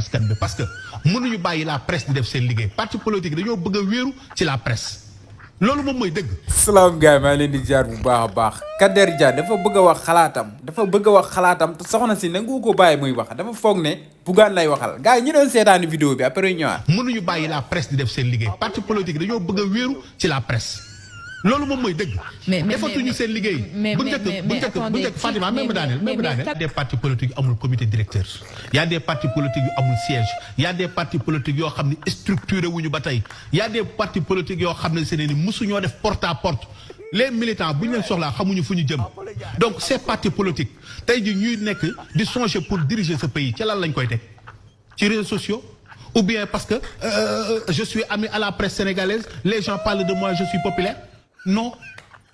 askan bi parce que mënuñu bàyyi la presse di def seen liggéey parti politique dañoo bëgg a wéeru ci la presse loolu moom mooy dëgg. salaam gars yi maa leen di jaar bu baax a baax Kader Dia dafa bëgg a wax xalaatam te soxna si nangu ko bàyyi muy wax dafa foog ne Bougane lay waxal gars yi ñu doon seetaani vidéo bi après ñëwaat. mënuñu bàyyi la presse di def seen liggéey parti politique dañoo bëgg a wéeru ci la presse loolu moom mooy dëgg. defatuñu seen liggéey. bu njëkk Fatima même daaneel des partis politiques amul comité directeur. y a des partis politiques yu amul siège. y a des partis politiques yoo xam ne structuré wuñu ba tey. y a des partis politiques yoo xam ne seen ni musuñoo def porte à porte. les militants bu ñu leen soxlaa xamuñu fu ñu jëm donc ces partis politiques tey ji ñuy nekk di songer pour diriger ce pays ci lan lañ koy teg ci réseaux sociaux. ou bien parce que je suis ami à la presse sénégalaise les gens parlent de moi je suis populaire. non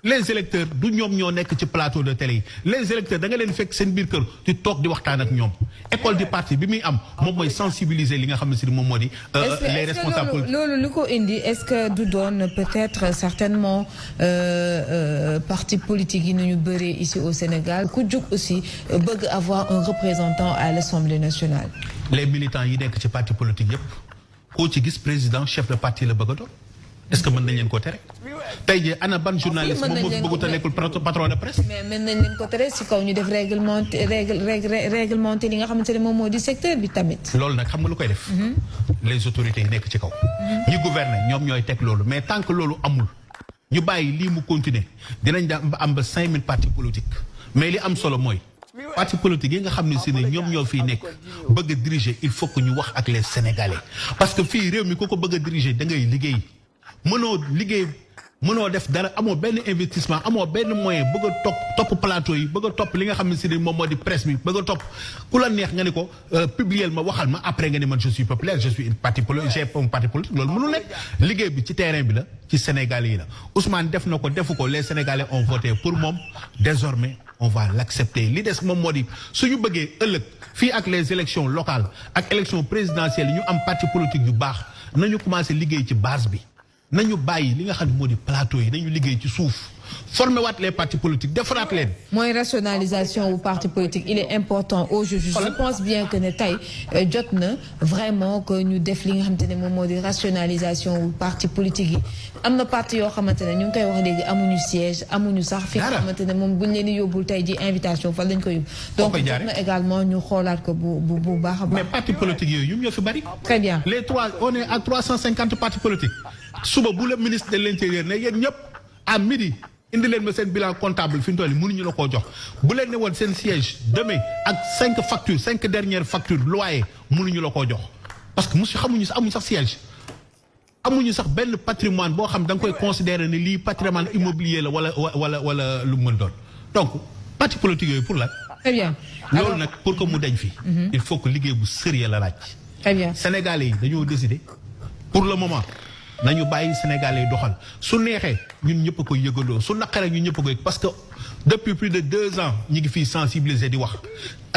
les électeurs du ñoom ñoo nekk ci plateau de télé yi les électeurs da nga leen fekk seen biir kër di toog di waxtaan ak ñoom école du parti bi muy am moom mooy sensibiliser li nga xam ne si moom moo di. les responsables politiques loolu lu ko indi est-ce que du doon peut-être certainement parti politique yi nu ñu bëree ici au Sénégal ku jug aussi bëgg avoir un représentant à l'Assemblée nationale. les militants yi nekk ci parti politique yëpp koo ci gis président chef de parti la bëgg a doon est-ce que mën nañ leen ko tere. tey jii ana ban journaliste moom moo fi bëggut a nekkul patron de presse. mais mën nañ leen ko tere si kaw ñu def réglementé li nga xamante ne moom moo di secteur bi tamit. loolu nag xam nga lu koy def. les autorités yi nekk ci kaw. ñi gouverner ñoom ñooy teg loolu mais tant que loolu amul ñu bàyyi lii mu continuer dinañ am ba 5000 partis politiques mais li am solo mooy. parti politique yi nga xam ne si ne ñoom ñoo fiy nekk bëgg a diriger il faut que ñu wax ak les sénégalais parce que fii réew mi ku ko bëgg a diriger da ngay liggéey mënoo def dara amoo benn investissement amoo benn moyen bëgg a topp plateau yi bëgg a topp li nga xam ne si ne moom moo di presse bi bëgg a topp ku la neex nga ni ko publier ma waxal ma après nga ni man je suis populaire je suis une parti politique j'ai un parti politique loolu mënul nekk liggéey bi ci terrain bi la ci Sénégalais yi la Ousmane def na ko defu ko les Sénégalais ont voté pour moom désormais on va l'accepter li des moom moo di suñu bëggee ëllëg fii ak les élections locales ak élections présidentielles yi ñu am parti politique yu baax nañu commencé liggéey ci base bi nañu bàyyi li nga xam ne moo di plateau yi nañu liggéey ci suuf former waat les partis politiques defaraat leen. mooy rationalisation wu parti politique il est important aujourd'hui je pense bien que ne tey jot na vraiment que ñu def li nga xamante ne moom moo di rationalisation wu parti politique yi am na parti yoo xamante ne ñu ngi koy wax léegi amuñu siège amuñu sax fi nga xamante ne moom buñ leen di yóbbul tey ji invitation fan lañ ko yóbbu donc jot na également ñu xoolaat ko bu baax a baax. mais parti politique yooyu ñoo fi bari. très bien les trois on est à 350 partis politiques suba bu le ministre de l'intérieur ne yéen ñëpp à midi indi leen ma seen bilan comptable fi mu toll nii mënuñu la koo jox bu leen ne woon seen siège demain ak 5 dernières factures loyer mënuñu la koo jox parce que monsieur amuñu sax siège amuñu sax benn patrimoine boo xam da nga koy considérer ne lii patrimoine immobilier la wala lu mu mën doon donc parti politique yooyu pour la. très bien loolu nag pour que mu deñ fi. il faut que liggéey bu sérieux la laaj. très bien Sénégalais yi dañoo décider pour le moment. nañu bàyyi Sénégalais yi doxal su neexee ñun ñëpp a koy yëgandoo su naqaree ñun ñëpp a koy parce que depuis plus de 2 ans ñi ngi fii sensibiliser di wax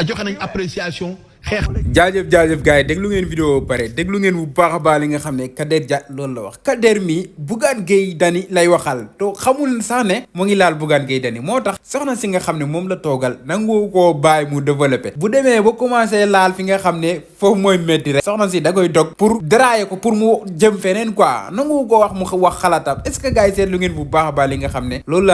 joxe nañ appréciation xeex. jaajëf gars yi déglu ngeen vidéo ba pare déglu ngeen bu baax a baax li nga xam ne Kader Dia loolu la wax Kader mi Bougane Gueye Dany lay waxal te xamul sax ne mu ngi laal Bougane Gueye Dany moo tax soxna si nga xam ne moom la toogal nangu koo bàyyi mu développé bu demee ba commencé laal fi nga xam ne foofu mooy métti rek soxna si da koy dog pour dérailler ko pour mu jëm feneen quoi nangu ko wax mu wax xalaatam est-ce que gars yi seetlu ngeen bu baax a baax li nga xam ne loolu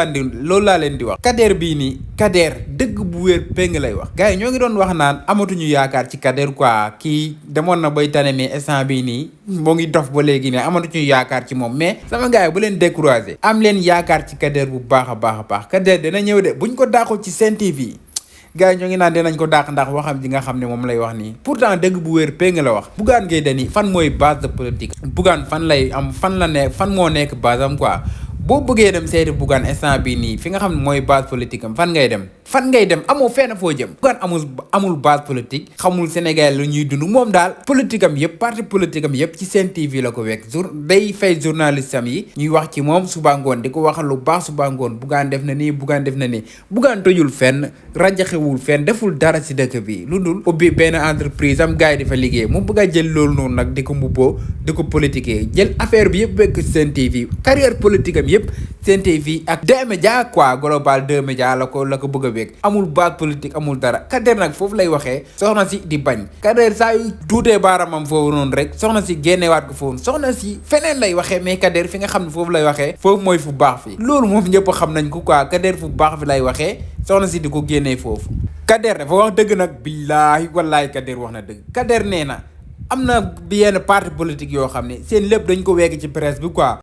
laa leen di wax Kader bii nii Kader dëgg bu wér péng lay wax gars yi ñoo ngi doon wax naan amatuñu yaakaar ci Kader quoi kii demoon na bay tane mais instant bii nii moo ngi dof ba léegi ne amatuñu yaakaar ci moom mais sama gars yi bu leen découragé am leen yaakaar ci Kader bu baax a baax Kader dina ñëw de buñ ko dàqul ci Sen TV gars yi ñoo ngi naan dinañ ko dàq ndax waxam ji nga xam ne moom lay wax nii pourtant dëgg bu wér péng la wax Bougane Gueye Dany fan mooy base de politique Bougane fan lay am fan moo nekk base am quoi boo bëggee dem seeti Bougane instant bii nii fi nga xam ne mooy base politique am fan ngay dem amoo fenn foo jëm Bougane amul base politique xamul Sénégal lu ñuy dund moom daal politique am yëpp parti politique am yëpp ci Sen TV la ko wekk day fay journaliste am yi ñuy wax ci moom suba ngoon di ko waxal lu baax suba ngoon Bougane def na nii Bougane tojul fenn rajaxewul fenn deful dara si dëkk bi lu dul ubbi benn entreprise am gars yi di fa liggéey mu bëgg a jël loolu noonu nag di ko mbubboo di ko politiquer jël affaire bi yëpp wekk Sen TV carrière politique am yëpp Sen TV ak D-Média quoi global 2 média la ko bëgg a wéeg amul baat politique amul dara Kader nag foofu lay waxee soxna si di bañ Kader saa yu tuutee baaramam foofu noonu rek soxna si génnewaat ko foofu soxna si feneen lay waxee mais Kader fi nga xam ne foofu lay waxee foofu mooy fu baax fi loolu moom ñëpp xam nañ ko quoi Kader fu baax fi lay waxee soxna si di ko génnee foofu Kader dafa wax dëgg nag billaahi wallaahi Kader wax na dëgg Kader nee na am na yenn parti politique yoo xam ne seen lépp dañ ko weeg ci presse bi quoi